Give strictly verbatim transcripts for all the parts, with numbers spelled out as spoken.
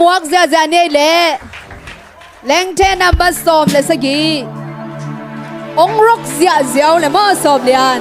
Muak ziahziah ni ei leh. Lengthe nambat sawm le sagih. Ong rock ziahziah uh leh maw, sawm lian.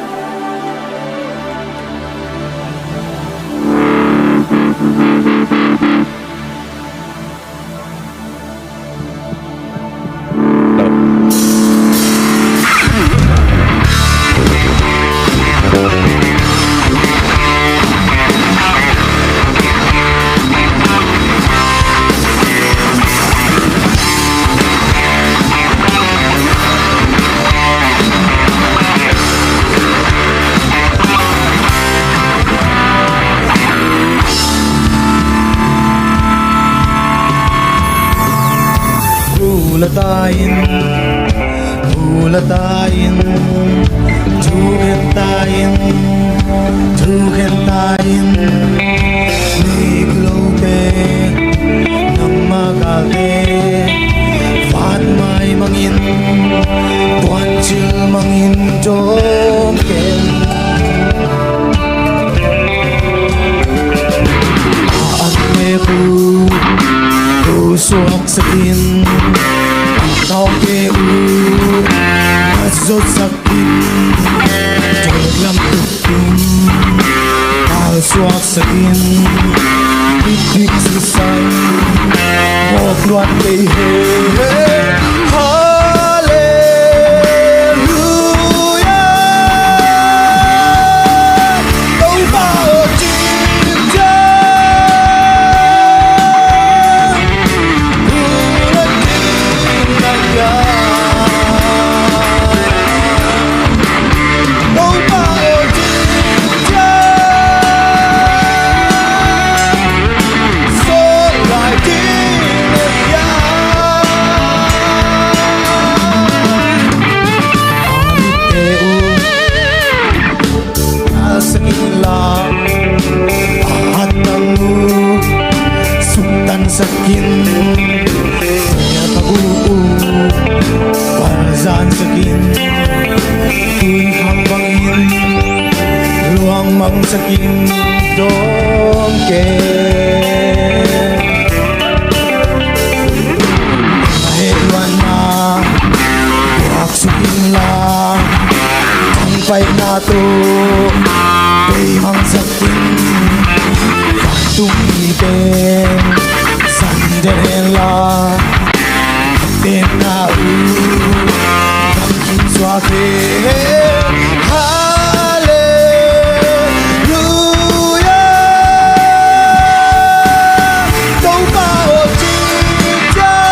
Hu la ta in, hu la ta in, thu khen ta in, thu khen ta in. Nei lote nangmah galte, vanmai mangin, puancil mangin dawm ken. A angte uh, uh suaksak in, a taute uh, a zotsak in, tua lam tuk in, a suaksak in, dik dik sisan, mawk luat kei he. Halleluia. Topa aw, cing ciang. Sak in la, a tang uh suktansak in, a tang uh palzansak in, tuikhang bangin luangmangsak in, dawm ken. A heh luatna, suk inla, thangpaihna tawh beimangsak in. Vantung mite san den henla, a tenna uh gam khin suak hen. Halleluia. Topa aw, cing ciang.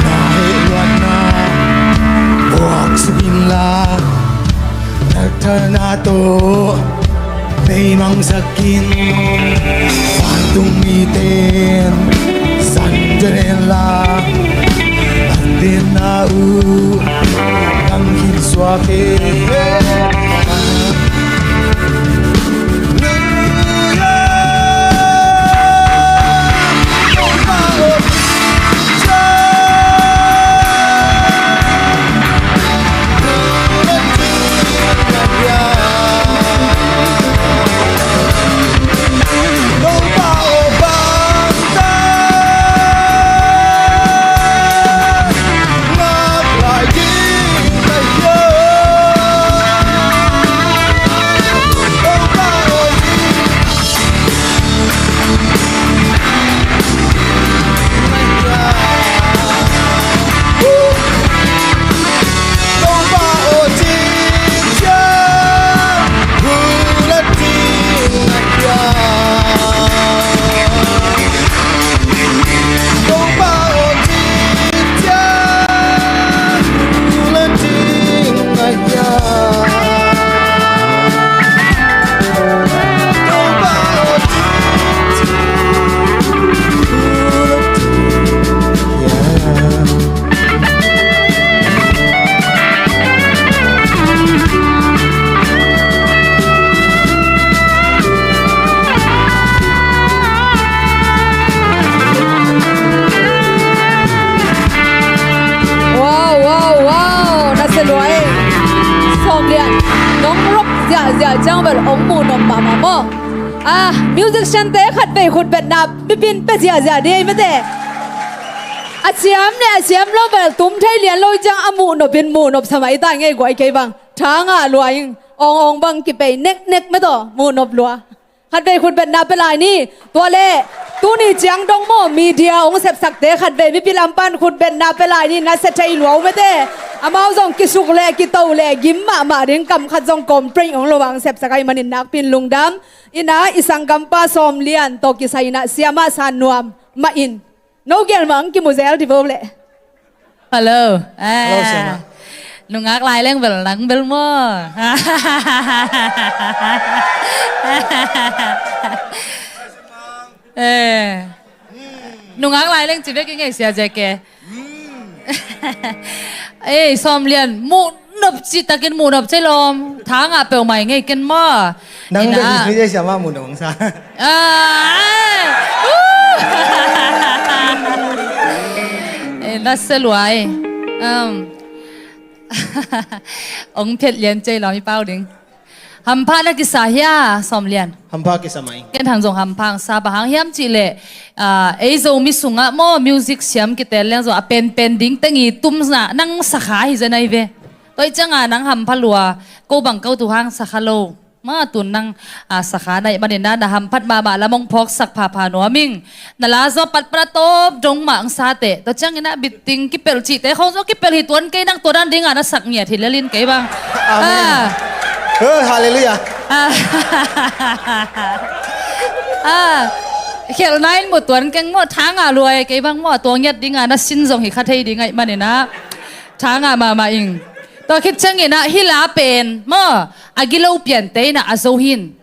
Na heh luatna buaksuk inla, na thalna tawh beimangsak in. Vantung miten san den henla, a tenna uh gam khin suak hen. bel hong muh nop mahmah maw. A, musician-te khatvei khutbetna mipin pia ziahziah dih ei mate. A siam le a siam lo bel tum thei lian lo ciang a muh nopin muh nop sa mai ta ngei guai kei bang. Tha ngah lua ing, awng awng bang kipei neknek mate aw, muh nop lua. Khatvei khutbetna pia lai ni. Tua leh tuni ciang dong maw, media hong sepsakte khatvei mipi lam pan khutbetna pia lai ni, na sia thei lua uh mate. Amau zong kisuk leh kito leh gim mahmah ding, kam khat zong complain hong lo a hong sepsak ahih manin nakpi-in lungdam. Ina i sanggampa Sawm Lian tawh kisai ina siamah San Nuam mah in. No gel mah hong kimu zel dih vo leh. Hello. Hello, eh, siamah. Nungak lai leng bel nang bel maw. Eh. Nungak lai leng ci bek i ngei sia J K. Eh, Sawm Lian, muh nop cih takin muh nop cih lawm. Tha ngah peuhmah i ngei ken maw. Nang bek hi, siamah muh nop hong sa. Ah, eh. Eh, na sia lua ei. Um. Hong phet lian cei lawm i pau ding. Hampha na kisa hia, Sawm Lian? Hampha kisa mai. Ken hang zong hampha hong sa, bang hang hiam cih leh, ah, ei Zomi sungah maw, music siam kitel leng zong a penpen ding teng i tumna nang sakha hi zen ahi ve. Tua ahih ciangin nang hampha lua, ko bang ko tu hang sakha lo. Mah tun nang, ah, sakha na hih manin na, na hamphat mahmah lam hong phawksak phapha nuam ing. Na la zaw patpat a tawp dong mah hong sa teh. Tua ciangin a bitting kipelh cihte khawng zaw kipelh hi tuan kei, nang tua dan dingin na sak ngiat hi lel in kei bang. Amen. Ah. Oh, hallelujah. Ah. Ah. Khelhna in mu tuan keng maw, tha ngah lua ei kei bang maw, tua ngiat dingin na sin zong hi kha thei ding ahih manin a. Tha ngah mahmah ing. Tua khit ciangin a hih la pen maw, a gilo piante in a zo hi in.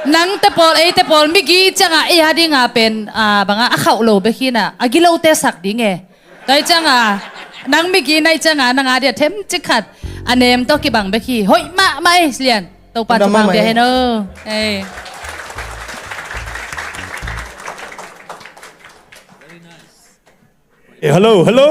Nang te pawl, ei te pawl, migi ciangin ei a dingin pen, ah, bangin a khauh lo bek hi in a, a gilote sak ding e. Tua ahih ciangin nang migi na hih ciangin nang a dia themcik khat a nem tawh kibang bek hi. Hoih mahmah ei, Lian. Topa thupha pia hen aw. Ei. Eh, hello, hello.